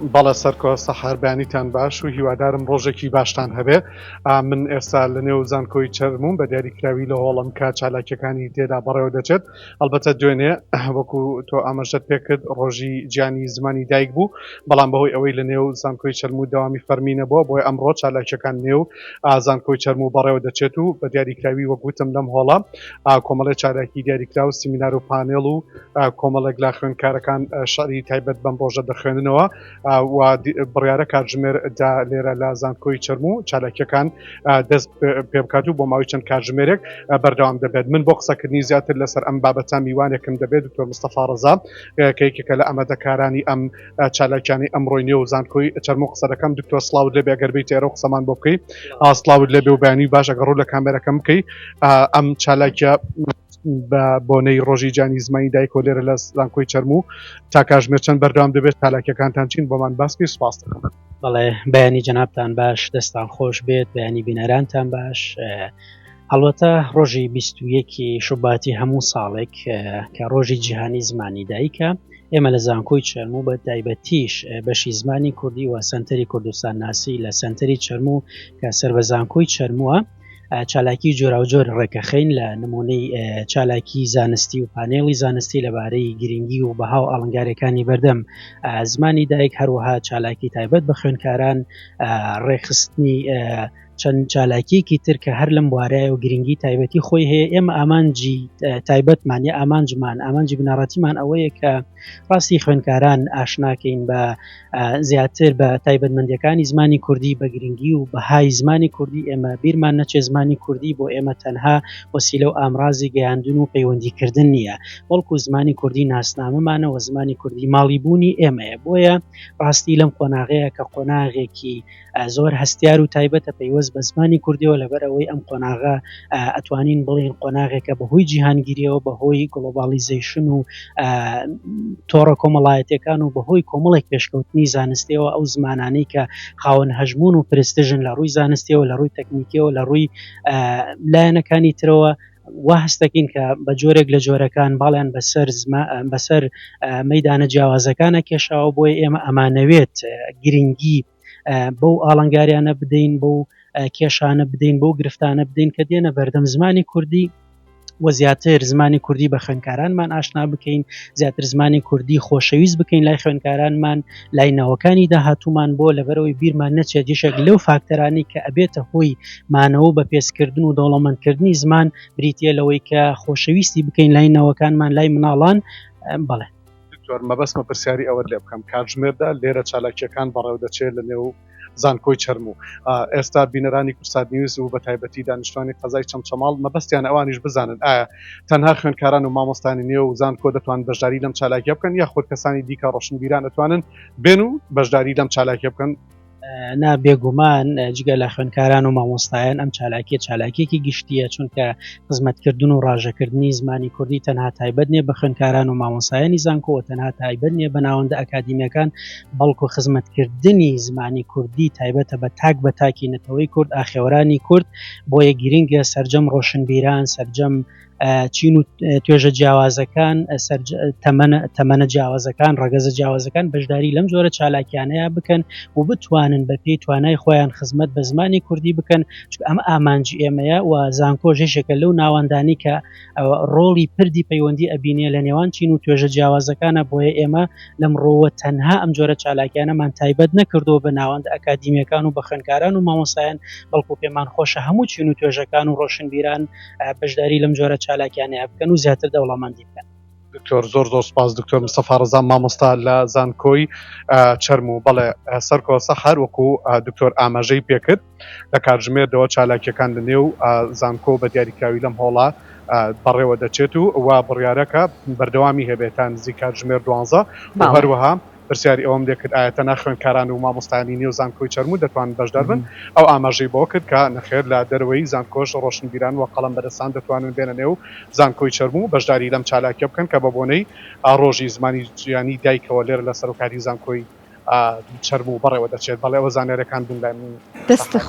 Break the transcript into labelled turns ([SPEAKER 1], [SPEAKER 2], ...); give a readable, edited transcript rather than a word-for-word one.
[SPEAKER 1] بەڵێ سەرکۆ سەحەر بەیانیتان باش و هیوادارم ڕۆژێکی باشتان هەبێ. من ئێستا لە نێو زانکۆی چەرمووم بە دیاریکراوی لە هۆڵم کە چالاکیەکانی تێدا بەڕێوە دەچێت. ئەڵبەتە دوێنێ وەکو تۆ ئاماژەت پێکرد ڕۆژی جیهانی زمانی دایک بوو، بەڵام بەهۆی ئەوەی لە نێو زانکۆی چەرموو دەوامی فەرمی نەبووە بۆیە ئەمڕۆ چالاکیەکان نێو زانکۆی چەرموو بەڕێوە دەچێت و بە دیاریکراوی وەک وتم لەم هۆڵە کۆمەڵێ چالاکی دیاریکراو سیمینار و پانێڵ و کۆمەڵێک لە خوێندکارەکان شعری تایبەت بەم ڕۆژە دەخوێننەوە و بڕیارە کاتژمێر دا لێرە لە زانکۆی چەرموو چالاکیەکان دەست پێ بکات و بۆ ماوەی چەند کاتژمێرێک بەردەوام دەبێت. من بۆ قسەکردنی زیاتر لەسەر ئەم بابەتە میوانێکم دەبێت دکتۆر مستەفا ڕەزا کە یەکێکە لە ئامادەکارانی ئەم چالاکیانەی ئەمڕۆی نێو زانکۆی چەرموو قسە دەکەم. دکتۆر سڵاوت لێبێ ئەگەر بیت ئێرە و قسەمان بۆ بکەی. سڵاوت لێبێ و بەیانی باش ئەگەر ڕوو لە کامێرەکەم بکەی. ئەم چالاکیە بە بۆنەی ڕۆژی جانی زمانی دایکەوە لێرە لە زانکۆی چەرموو تا کاژمێر چەند بەردەوام دەبێت چالاکیەکانتان چین بۆمان باس بکەی سوپاس دەکەم.
[SPEAKER 2] بەڵێ بەیانی جەنابتان باش دەستان خۆش بێت بەیانی بینەرانتان باش هەڵبەتە ڕۆژی 21 شوباتی هەموو ساڵێک کە ڕۆژی جیهانی زمانی دایکە ئێمە لە زانکۆی چەرموو بە تایبەتیش بەشی زمانی کوردی و سەنتەری کوردستان ناسی لە سەنتەری چەرموو کە سەر بە زانکۆی چەرمووە چالاکی جۆراوجۆر ڕێکەخەین لە نمونەی چالاکی زانستی و پانێڵی زانستی لەبارەی گرنگی و بەها و ئاڵنگاریەکانی بەردەم زمانی دایک هەروەها چالاکی تایبەت بە خوێندکاران ڕێکخستنی چەند چالاکیەکی تر کە هەر لەم بوارایە و گرنگی تایبەتی خۆی هەیە ئێمە ئامانجی تایبەتمان یا ئامانجمان ئامانجی بنەڕەتیمان ئەوەیە کە ڕاستی خوێندکاران ئاشناکەین بە زیاتر بە تایبەتمەندیەکانی زمانی کوردی بە گرنگی و بەهای زمانی کوردی ئێمە بیرمان نەچێ زمانی کوردی بۆ ئێمە تەنها وەسیلە و ئامرازی گەیاندن و پەیوەندیکردن نییە بەڵکو زمانی کوردی ناسنامەمانە و زمانی کوردی ماڵی بوونی ئێمەیە بۆیە ڕاستی لەم قۆناغەیە کە قۆناغێکی زۆر هەستیار و تایبەتە پەیوەست بە زمانی کوردیەوە لەبەر ئەوەی ئەم قۆناغە ئەتوانین بڵێین قۆناغێکە بەهۆی جیهانگیریەوە بەهۆی گڵۆباڵیزەیشن و تۆڕە کۆمەڵایەتەکان و بەهۆی کۆمەڵێک پێشکەوتنی زانستیەوە ئەو زمانانەی کە خاوەن هەژمون و پرستژن لە ڕووی زانستیەوە لە ڕووی تەکنیکیەوە لە ڕووی لایەنەکانی ترەوە وا هەستەکەین کە بە جۆرێک لە جۆرەکان باڵیان بەسەر بەسەر مەدانە جیاوازەکانە کێشاوە بۆیە ئێمە ئەمانەوێت گرنگی بەو ئاڵنگاریانە بدەین بەو کێشانە بدەین بەو گرفتانە بدەین کە دێنە بەردەم زمانی کوردی و زیاتر زمانی کوردی بە خوێندکارانمان ئاشنا بکەین زیاتر زمانی کوردی خۆشەویست بکەین لای خوێندکارانمان لای نەوەکانی داهاتوومان بۆ لەبەرەوەی بیرمان نەچێت یەکێک لەو فاکتەرانەی کە ئەبێتە هۆی مانەوە و بەپێزکردن و دەوڵەمەندکردنی زمان بریتییە لەوەی کە خۆشەویستی بکەین لای نەوەکانمان لای مناڵان بەڵێ.
[SPEAKER 1] دکتۆر مەبەستمە پرسیاری ئەوەت لێ بکەم کاتژمێردا لێرە چالاکییەکان بەڕێوەدەچێت لە نێو زانکۆی چەرموو. ئێستا بینەرانی کوردسات نیوز و بەتایبەتی دانیشتوانی قەزای چەمچەماڵ مەبەستیانە ئەوانیش بزانن ئایا تەنها خوێندکاران و مامۆستایانی نێو زانکۆ دەتوانن بەشداری لەم چالاکیە بکەن یاخود کەسانی دیکە ڕۆشنبیران ئەتوانن بێن و بەشداری لەم چالاکیە بکەن؟
[SPEAKER 2] نا بێگومان جگە لە خوێندکاران و مامۆستایان ئەم چالاکیە چالاکیەکی گشتیە چونکە خزمەتکردن و ڕاژەکردنی زمانی کوردی تەنها تایبەت نیە بە خوێندکاران و مامۆستایانی زانکۆ و تەنها تایبەت نیە بە ناوەندە ئەکادیمیەکان بەڵکو خزمەتکردنی زمانی کوردی تایبەتە بە تاک بە تاکی نەتەوەی کورد ئاخێوەرانی کورد بۆیە گرنگە سەرجەم ڕۆشنبیران سەرجەم چین و توێژە جیاوازەکان تەمەنە جیاوازەکان ڕەگەزە جیاوازەکان بەشداری لەم جۆرە چالاکیانەیە بکەن و بتوانن بە پێی توانای خۆیان خزمەت بە زمانی کوردی بکەن چونکە ئەمە ئامانجی ئێمەیە و زانکۆش یەکێکە لەو ناوەندانی کە ڕۆڵی پردی پەیوەندی ئەبینێ لە نێوان چین و توێژە جیاوازەکانە بۆیە ئێمە لەم ڕووەوە تەنها ئەم جۆرە چالاکیانەمان تایبەت نەکردووە بە ناوەندە ئەکادیمیەکان و بە خوێندکاران و مامۆستایان بەڵکو پێمان خۆشە هەموو چین و توێژەکان و ڕۆشنبیران بەشداری لەم جۆرە چالاکیانەیە بکەن و زیاتر دەوڵەمەندی بکەن.
[SPEAKER 1] دکتۆر زۆر زۆر سپاس دکتۆر مستەفا ڕەزا مامۆستا لە زانکۆی چەرموو بەڵێ سەرکۆ سەحەر وەکو دکتۆر ئاماژەی پێکرد لە کاتژمێردەوە چالاکیەکان لە نێو زانکۆ بە دیاریکراوی لەم هۆڵە بەڕێوە دەچێت و وا بڕیارەکە بەردەوامی هەبێت تا نزیک کاتژمێر دوانزە و هەروەها پرسیاری ئەوەم لێکرد ئایا تەنها خوێندکاران و مامۆستایانی نێو زانکۆی چەرموو دەتوانن بەشدار بن؟ ئەو ئاماژەی بەوە کرد کە نەخێر لە دەرەوەی زانکۆش ڕۆشنبیران و قەڵەم بەدەستان دەتوانن بێنە نێو زانکۆی چەرموو و بەشداری لەم چالاکیە بکەن کە بە بۆنەی ڕۆژی زمانی جیهانی دایکەوە لێرە لە سەرۆکایەتی زانکۆی چەرموو بەڕێوە دەچێت. بەڵێ ئەوە زانیاریەکان بوون لای من.
[SPEAKER 3] دەستت
[SPEAKER 1] سەحەر.